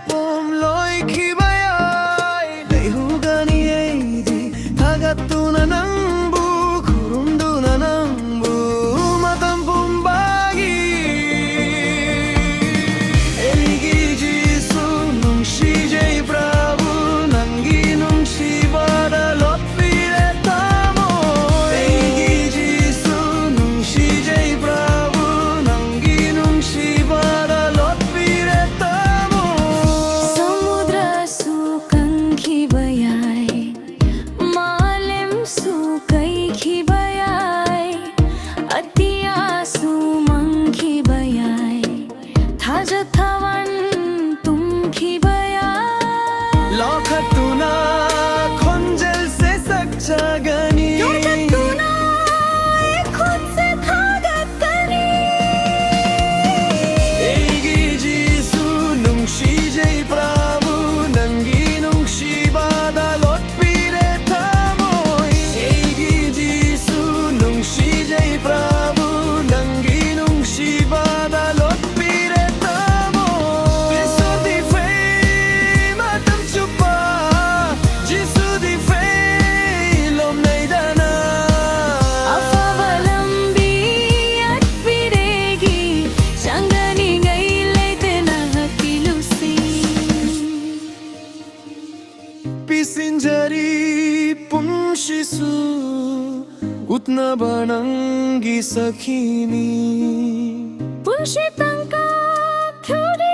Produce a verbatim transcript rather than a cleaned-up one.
ꯄꯨꯝ ꯂꯣꯏꯈꯤꯕ ꯌꯥꯏ꯫ ꯂꯩꯍꯧꯒꯅꯤ ꯑꯩꯗꯤ ꯊꯥꯒꯠꯇꯨꯅ ꯅꯪꯕꯨ, ꯈꯨꯔꯨꯝꯗꯨꯅ ꯅꯪꯕꯨ ꯃꯇꯝ ꯄꯨꯝꯕꯒꯤ꯫ ꯑꯩꯒꯤ ꯖꯤꯁꯨ ꯅꯨꯡꯁꯤꯖꯩ ꯄ꯭ꯔꯚꯨ, ꯅꯪꯒꯤ ꯅꯨꯡꯁꯤꯕꯗ ꯂꯣꯠꯄꯤꯔꯦ ꯊꯃꯣꯏ꯫ ꯑꯩꯒꯤ ꯖꯤꯁꯨ ꯅꯨꯡꯁꯤꯖꯩ ꯄ꯭ꯔꯚꯨ, ꯅꯪꯒꯤ ꯅꯨꯡꯁꯤꯕꯗ ꯂꯣꯠꯄꯤꯔꯦ ꯊꯃꯣꯏ꯫ ꯁꯃꯨꯗ꯭ꯔꯁꯨ ꯀꯪꯈꯤꯕ ꯌꯥꯏ, ꯃꯥꯂꯦꯝꯁꯨ ꯀꯩꯈꯤꯕ ꯌꯥꯏ, ꯑꯇꯤꯌꯥꯁꯨ ꯃꯪꯈꯤꯕ ꯌꯥꯏ, ꯊꯥꯖ ꯊꯋꯥꯟ ꯇꯨꯝꯈꯤꯕ ꯌꯥꯏ꯫ ꯂꯥꯎꯈꯠꯇꯨꯅ ꯈꯣꯟꯖꯦꯜꯁꯦ ꯁꯛꯆꯒꯅꯤ꯫ ꯌꯣꯟꯈꯠꯇꯨꯅ ꯑꯩ ꯈꯨꯠꯁꯦ ꯊꯥꯒꯠꯀꯅꯤ꯫ ꯑꯩꯒꯤ ꯖꯤꯁꯨ ꯅꯨꯡꯁꯤꯖꯩ ꯄ꯭ꯔꯚꯨ, ꯅꯪꯒꯤ ꯅꯨꯡꯁꯤꯕꯗ ꯂꯣꯠꯄꯤꯔꯦ ꯊꯃꯣꯏ꯫ ꯑꯩꯒꯤ ꯖꯤꯁꯨ ꯅꯨꯡꯁꯤꯖꯩ ꯄ꯭ꯔꯚꯨ, ꯅꯪꯒꯤ ꯅꯨꯡꯁꯤꯕꯗ ꯂꯣꯠꯄꯤꯔꯦ ꯊꯃꯣꯏ꯫ ꯖꯤꯁꯨꯗꯤ ꯐꯩ ꯃꯇꯝ ꯆꯨꯞꯄ, ꯖꯤꯁꯨꯗꯤ ꯐꯩ ꯂꯣꯝꯅꯩꯗꯅ꯫ ꯑꯐꯕ ꯂꯝꯕꯤ ꯌꯥꯠꯄꯤꯔꯦꯒꯤ, ꯆꯪꯒꯅꯤꯉꯩ ꯂꯩꯇꯦ ꯅꯍꯥꯛꯀꯤ ꯂꯨꯁꯤ꯫ ꯄꯤꯁꯤꯟꯖꯔꯤ ꯄꯨꯟꯁꯤꯁꯨ, ꯎꯠꯅꯕ ꯅꯪꯒꯤ ꯁꯛꯈꯤꯅꯤ꯫ ꯄꯨꯟꯁꯤ ꯇꯥꯡꯀꯛ ꯊꯨꯗꯦꯛ